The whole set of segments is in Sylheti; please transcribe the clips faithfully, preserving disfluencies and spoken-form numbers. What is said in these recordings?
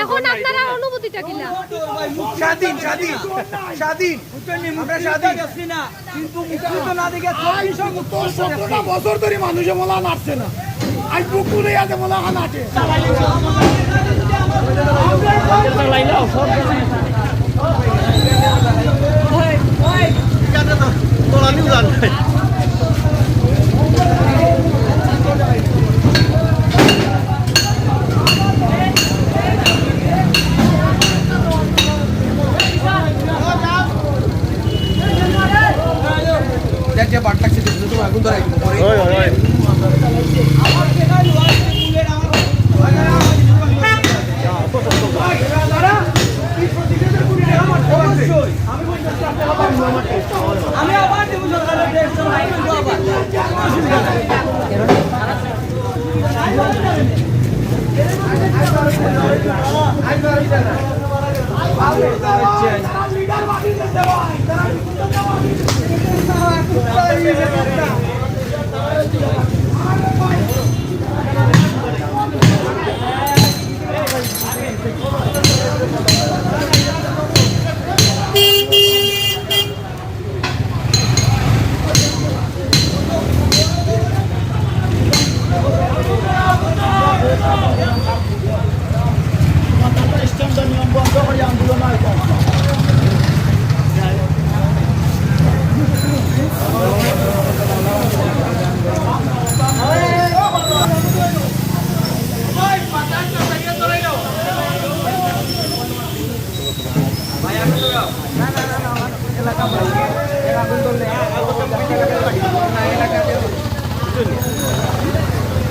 এখন আপনারার অনুভূতিটা কিলা? স্বাধীন, স্বাধীন, স্বাধীন। আমরা স্বাধীন। কিন্তু মুক্তিযুদ্ধ না দেখে আজ চব্বিশ বছর, সতেরোটা বছর ধরে মানুষে মোলা নাড়ছে না। আজ বুক ফুলে আছে মোলা নাড়ে। যার যে বাট লাগছে, যে তুমি আগুন ধরাই দিবো পরে। ওই, ওই, ওই।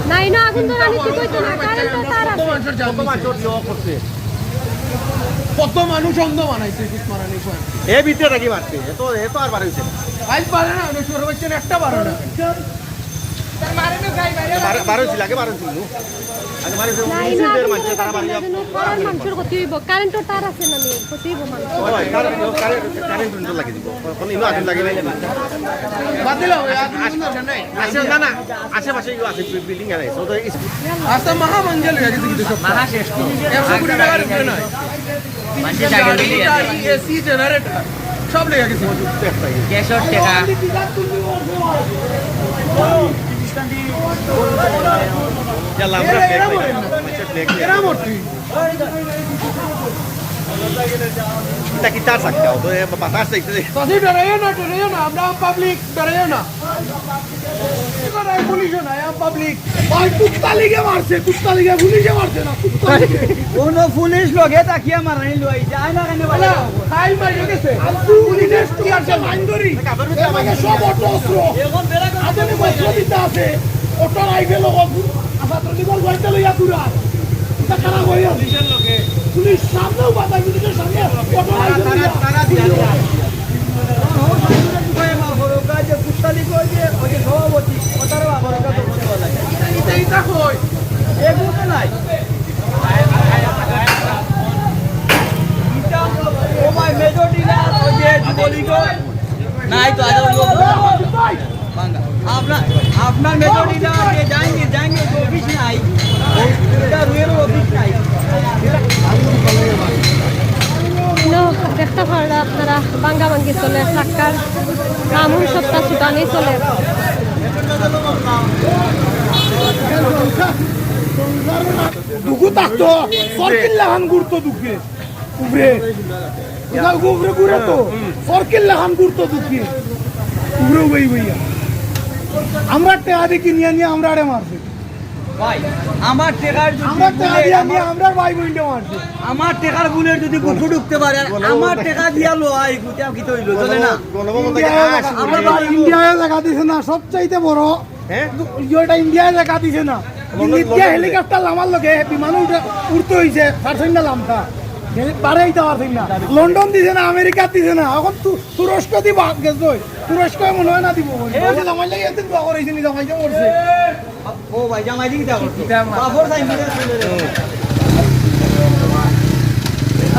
না, ইনো আগুন ধরানি ঠিক অইতো না, কারেন্টর তার আছে। কত মানুষের জান গেছে? কত মানুষ অন্ধ বানাইছে, ইট মারানি কয়। এ ভিতরে থাকি মারছে, এ তো, এ তো আর বারইছে না। আইজ পারে না, অনেক সর্বোচ্চ একটা পারে না। বারো, বারো ছিল, আগে বারো ছিল। আগে বারো ছিল। না, না, মিছিলদের মানুষ, তারা বাড়ি যাও। পাড়ার মানুষের ক্ষতি অইবো, কারেন্টর তার আছে না নি, ক্ষতি অইবো মানুষ। ওই, কারেন্ট, কারেন্ট, কারেন্ট উন্টো লাগি দিব। কোন ইনো আগুন লাগি নাই। বাদ দিলাও, ওই আগুন দরকার নাই। আছে, না, না, আশেপাশে ইয়ে আছে, বিল্ডিং আছে। তো, তো, আচ্ছা, মহা মাঙ্গা লইয়া গেছে কিন্তু সব। মহা শেষ তো। একশো কোটি টাকার উপরে নয়। মানষে জাগা দিলে গাড়ি, এসি, জেনারেটর সব লইয়া গেছে। গ্যাসর টেকা। ইয়াল্লা, আমরা এরা, এরা ব্যাগ মরে না। ব্যাগ। এরা মরছে। এটা কি তার চাক্কা? তো এ বাতাস চাইছে। চাচি, ডরাইও না, ডরাইও না, আমরা পাবলিক, ডরাইও না। পুলিশও নাই, আম পাবলিক। ভাই, কুত্তা লিগে মারছে, কুত্তা লিগে, পুলিশে মারছে না, কুত্তা লিগে। কোনো পুলিশ লগে থাকিয়া মারানি লই যায় না কেন বলে? না, খাই মারি গেছে। আর পুলিশের টিয়ার সে লাইন ধরি। এর মাঝে সব অটো অস্ত্র। আধুনিক অস্ত্র বিদ্যা আছে। অটো রাইফেল ও আসাদ রনিবর গাড়িতে লইয়া ঘুরা। এটা খারাপ হয়ে আছে। পুলিশের লগে। পুলিশ সামনেও বাধা, পুলিশের সামনে অটো রাইফেল লইয়া। কুত্তালি কই যে, ওই যে সভাপতি, ওটারও আবার ওটা তো বলতে পারে। ইটা, ইটা, ইটা কই? এগুলো তো নাই। ইটা, ও ভাই, মেজর ডিলার, ওই যে যুবলীগ। নাই তো, আজ ওই লোক ভাঙ্গা। আপনার, আপনার মেজর ডিলার, যে যাইনি, যাইনি, তো অফিস নাই। এটা রুয়ের অফিস নাই। ইনো দেখতা পাররা আপনারা, ভাঙ্গা ভাঙ্গি চলের, চাক্কার কামুন সত্তা ছুটানি চলের। দুগু থাকতো, সরকিল্লা খান ঘুরতো দুগে। উপরে। উপরে ঘুরে তো, সরকিল্লা খান ঘুরতো দুগে। উপরে উবাই উবাইয়া। আমরা টেকা দেখি নিয়া নিয়া আমরারে মারছে। ভাই, আমার টেকার যদি আমরা টেকা দিয়া নিয়া আমরার ভাই বইনরে মারছে। আমার টেকার বুলেট যদি বুকু ঢুকতে পারে, আর আমার টেকা দিয়া লওয়া, এই গুতা কিতা অইলো, চলে না? ইন্ডিয়ায় জাগা দিছে না, সবচাইতে বড়। হ্যাঁ? ইটা ইন্ডিয়ায় জাগা দিছে না। ইন্ডিয়া হেলিকপ্টার লামার লগে বিমানে উঠে, উঠতে হইছে, পারছইন না লামতা। বারে আইতা পারছইন না। লন্ডন দিছে না, আমেরিকা দিছে না। এখন তু-, তুরস্ক দি বাদ গেছে। তুরস্ক মনে হয় না দিব। এই যে জামাই লাগে একদিন দোয়া করাইছে নি, জামাই যে মরছে। ও ভাই, জামাই দিকে যাও। বাপর সাইন করে।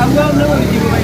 আমরা, আমরা ওই দিব ভাই।